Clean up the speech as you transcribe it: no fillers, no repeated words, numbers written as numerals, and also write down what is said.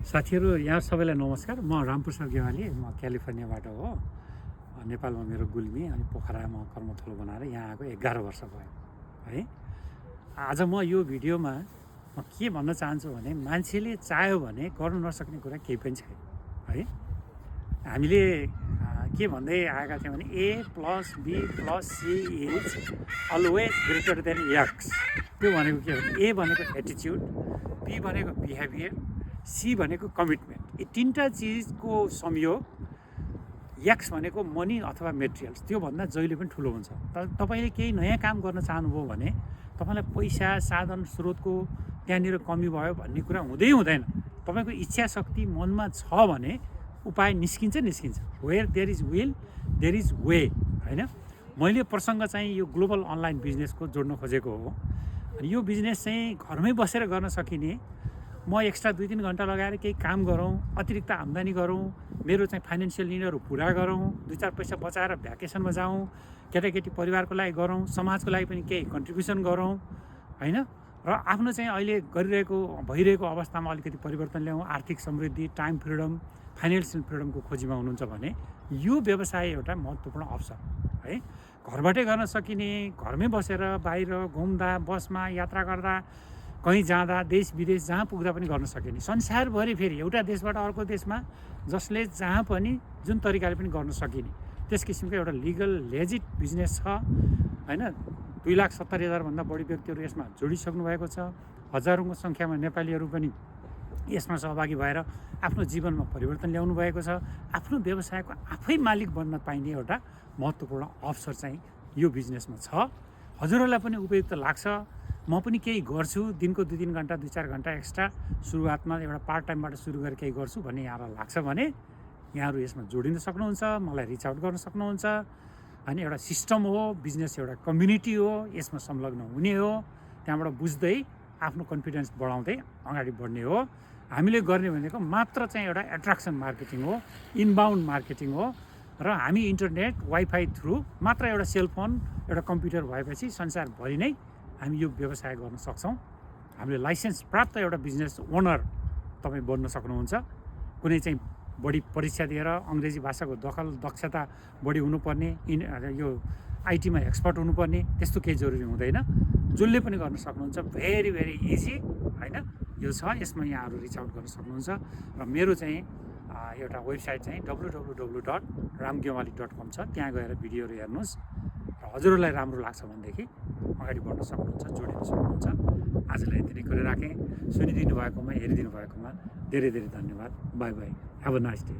साथीहरू यहाँ सबैलाई नमस्कार। म रामप्रसाद गेवाली, म क्यालिफोर्नियाबाट हो। नेपालमा मेरो गुल्मी अनि पोखरामा कर्मथलो बनाएर यहाँ आएको 11 वर्ष भयो है। आज म यो भिडियोमा म के भन्न चाहन्छु भने मान्छेले चाह्यो भने गर्न नसक्ने कुरा केही पनि छैन है। हामीले के भन्दै आएका थियौँ भने A + B + C is always greater than x. त्यो भनेको के हो? A भनेको एटिट्युड, B भनेको बिहेभियर, C भनेको कमिटमेन्ट। यी तीनटा चिजको संयोग एक्स भनेको मनी अथवा मेटेरियल्स, त्योभन्दा जहिले पनि ठुलो हुन्छ। तर तपाईँले केही नयाँ काम गर्न चाहनुभयो भने तपाईँलाई पैसा साधन स्रोतको त्यहाँनिर कमी भयो भन्ने कुरा हुँदै हुँदैन। तपाईँको इच्छा शक्ति मनमा छ भने उपाय निस्किन्छ। Where there is will there is way होइन। मैले प्रसङ्ग चाहिँ यो ग्लोबल अनलाइन बिजनेसको जोड्न खोजेको हो। अनि यो बिजनेस चाहिँ घरमै बसेर गर्न सकिने, म एक्स्ट्रा 2-3 घन्टा लगाएर केही काम गरौँ, अतिरिक्त आम्दानी गरौँ, मेरो चाहिँ फाइनेन्सियल निडहरू पुरा गरौँ, 2-4 पैसा बचाएर भ्याकेसनमा जाउँ, केटाकेटी परिवारको लागि गरौँ, समाजको लागि पनि केही कन्ट्रिब्युसन गरौँ होइन। र आफ्नो चाहिँ अहिले भइरहेको अवस्थामा अलिकति परिवर्तन ल्याउँ, आर्थिक समृद्धि, टाइम फ्रिडम, फाइनेन्सियल फ्रिडमको खोजीमा हुनुहुन्छ भने यो व्यवसाय एउटा महत्त्वपूर्ण अवसर है। घरबाटै गर्न सकिने, घरमै बसेर बाहिर घुम्दा, बसमा यात्रा गर्दा, कहीँ जाँदा, देश विदेश जहाँ पुग्दा पनि गर्न सकिने, संसारभरि फेरि एउटा देशबाट अर्को देशमा जसले जहाँ पनि जुन तरिकाले पनि गर्न सकिने त्यस किसिमको एउटा लिगल लेजिट बिजनेस छ होइन। 2,70,000 भन्दा बढी व्यक्तिहरू यसमा जोडिसक्नु भएको छ। हजारौँको सङ्ख्यामा नेपालीहरू पनि यसमा सहभागी भएर आफ्नो जीवनमा परिवर्तन ल्याउनु भएको छ। आफ्नो व्यवसायको आफै मालिक बन्न पाइने एउटा महत्त्वपूर्ण अवसर चाहिँ यो बिजनेसमा छ। हजुरहरूलाई पनि उपयुक्त लाग्छ। म पनि केही गर्छु, दिनको 2-3 घन्टा 2-4 घन्टा एक्स्ट्रा सुरुवातमा एउटा पार्ट टाइमबाट सुरु गरेर केही गर्छु भन्ने यहाँलाई लाग्छ भने यहाँहरू यसमा जोडिन सक्नुहुन्छ, मलाई रिच आउट गर्न सक्नुहुन्छ। अनि एउटा सिस्टम हो, बिजनेस एउटा कम्युनिटी हो, यसमा संलग्न हुने हो, त्यहाँबाट बुझ्दै आफ्नो कन्फिडेन्स बढाउँदै अगाडि बढ्ने हो। हामीले गर्ने भनेको मात्र चाहिँ एउटा एट्र्याक्सन मार्केटिङ हो, इनबाउन्ड मार्केटिङ हो। र हामी इन्टरनेट वाइफाई थ्रु मात्र एउटा सेलफोन एउटा कम्प्युटर भएपछि संसारभरि नै हामी यो व्यवसाय गर्न सक्छौँ। हामीले लाइसेन्स प्राप्त एउटा बिजनेस ओनर तपाईँ बन्न सक्नुहुन्छ। कुनै चाहिँ बढी परीक्षा दिएर अङ्ग्रेजी भाषाको दक्षता बढी हुनुपर्ने, यो आइटीमा एक्सपर्ट हुनुपर्ने त्यस्तो केही जरुरी हुँदैन। जसले पनि गर्न सक्नुहुन्छ। भेरी इजी होइन। यो छ, यसमा यहाँहरू रिच आउट गर्न सक्नुहुन्छ। र मेरो चाहिँ एउटा वेबसाइट चाहिँ www.ramgewali.com छ। त्यहाँ गएर भिडियोहरू हेर्नुहोस् र हजुरहरूलाई राम्रो लाग्छ भनेदेखि अगाडि बढ्न सक्नुहुन्छ, जोडिन सक्नुहुन्छ। आजलाई यति नै कुरा राखेँ। सुनिदिनु भएकोमा, हेरिदिनु भएकोमा धेरै धन्यवाद। By by. Have a nice day.